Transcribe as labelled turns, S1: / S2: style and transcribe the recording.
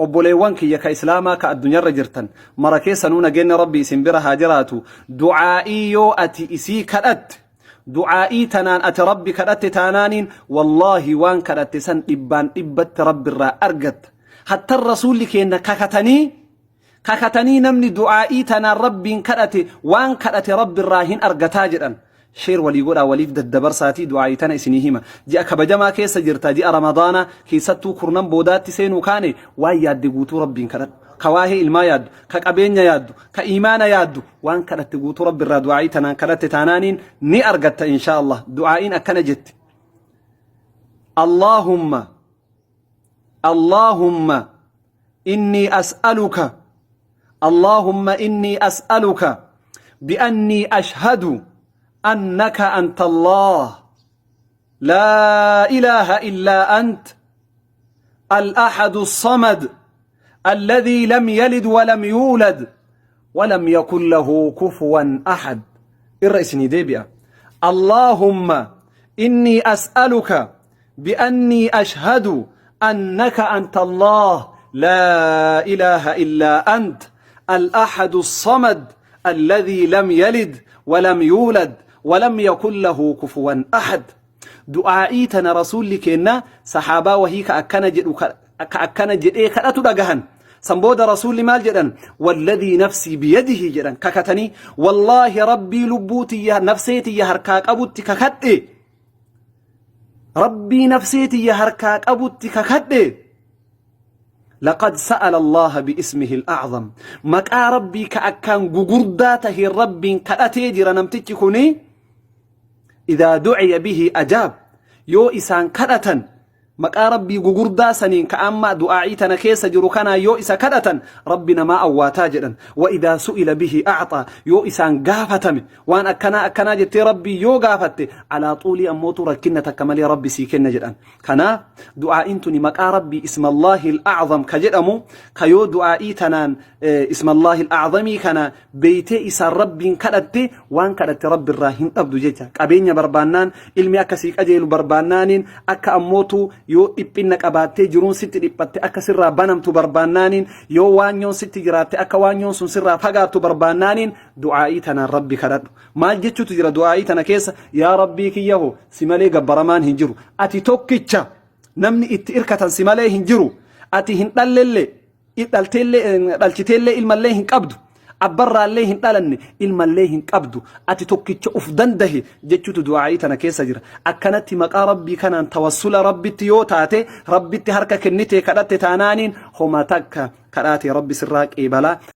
S1: Obboleewwan kiyya ka Islaamaa ka addunyarra jirtan mara keessanuu nageenni Rabbii isin bira haa jiraatu. Du'aa'ii yoo ati isii kadhatte, du'aa'ii tanaan ati Rabbi kadhatte taanaaniin, wallaahi waan kadhatte san dhibbaan dhibbatti Rabbirraa argatta. Hattan Rasuulli keenna kakatanii kakatanii namni du'aa'ii tanaan Rabbiin kadhate waan kadhate Rabbirraa hin argataa jedhan. Share walii godhaa, waliif daddabarsaatii du'aa'ii tana isinii hima. Ji'a kabajamaa keessa jirta, ji'a Ramadaanaa keessattuu kurnan boodaatti seenuu kaane, waan yaadde guutuu Rabbiin kadhadhu. Ka waa'ee ilmaa yaaddu, ka qabeenya yaaddu, ka iimaana yaaddu, waan kadhatte guutuu Rabbi irraa du'aa'ii tanaan kadhatte taanaaniin ni argatta inshaa Allah. Du'aa'iin akkana jetti. Allahumma Allahumma inni as'aluka اللهم إني أسألك بأني أشهد أنك أنت الله لا إله إلا أنت الأحد الصمد الذي لم يلد ولم يولد ولم يكن له كفوا أحد. الرئيس ديبيا: اللهم إني أسألك بأني أشهد أنك أنت الله لا إله إلا أنت الأحد الصمد الذي لم يلد ولم يولد ولم يكن له كفوا أحد. Du'aa'ii tana Rasuulli keenna sahaabaa wahii ka akkana jedhu ka akkana jedhee kadhatu dhagahan. San booda Rasuulli maal jedhan? Walladhii nafsii biyadihi jedhan, kakatanii, wallaahi Rabbii lubbuu tiyya, nafsee tiyya harkaa qabutti kakadhe, Rabbii nafsee tiyya harkaa qabutti kakadhe, laqad sa'ala Allaha bi'ismihi al-a'zam, maqaa Rabbii ka akkaan gugurdaa taheen Rabbiin kadhatee jira namtichi kuni. Idaa du'iya bihi ajaab, yoo isaan kadhatan, maqaa Rabbii gugurdaa saniin ka amma du'aa'ii tana keessa jiru kanaa yoo isa kadhatan, Rabbi namaa awwaataa jedhan. Wa idaa su'ila bihi a'xaa, yoo isaan gaafatame, waan akkanaa akkanaa jettee Rabbii yoo gaafatte, alaa xuulii ammootu rakkinna takka malee Rabbi sii kenna jedhan. Kanaaf du'aa'iin tuni maqaa Rabbii ismallaahi al-a'zam ka jedhamu, ka yoo du'aa'ii tanaan ismallaahi al-a'zamii kana beeytee isaan Rabbiin kadhatte, waan kadhatte Rabbi irraa hin dhabdu jecha. Qabeenya barbaannaan, ilmi akka sii qajeelu barbaannaaniin, akka ammootu yoo dhiphinna qabaattee jiruun sitti dhiphatte akka sirraa banamtu barbaannaaniin, yoo waanyoon sitti jiraatte akka waanyoon sun sirraa fagaattu barbaannaaniin, du'aa'ii tanaan Rabbi kadhadhu. Maal jechuutu jira du'aa'ii tana keessa? Yaa Rabbii kiyyaho, si malee gabbaramaan hin jiru. Ati tokkicha, namni itti irkatan si malee hin jiru. Ati hin dhallellee, dhalteellee, dhalchiteellee ilmallee hin qabdu. Abbarraallee hin dhalanne, ilmallee hin qabdu. Ati tokkicha uf dandahe jechuutu du'aa'ii tana keessa jira. Akkanatti maqaa Rabbii kanaan tawassula Rabbitti yoo taate, Rabbitti harka kennitee kadhatte taanaaniin, homa takka kadhaate Rabbi sirraa qeebalaa.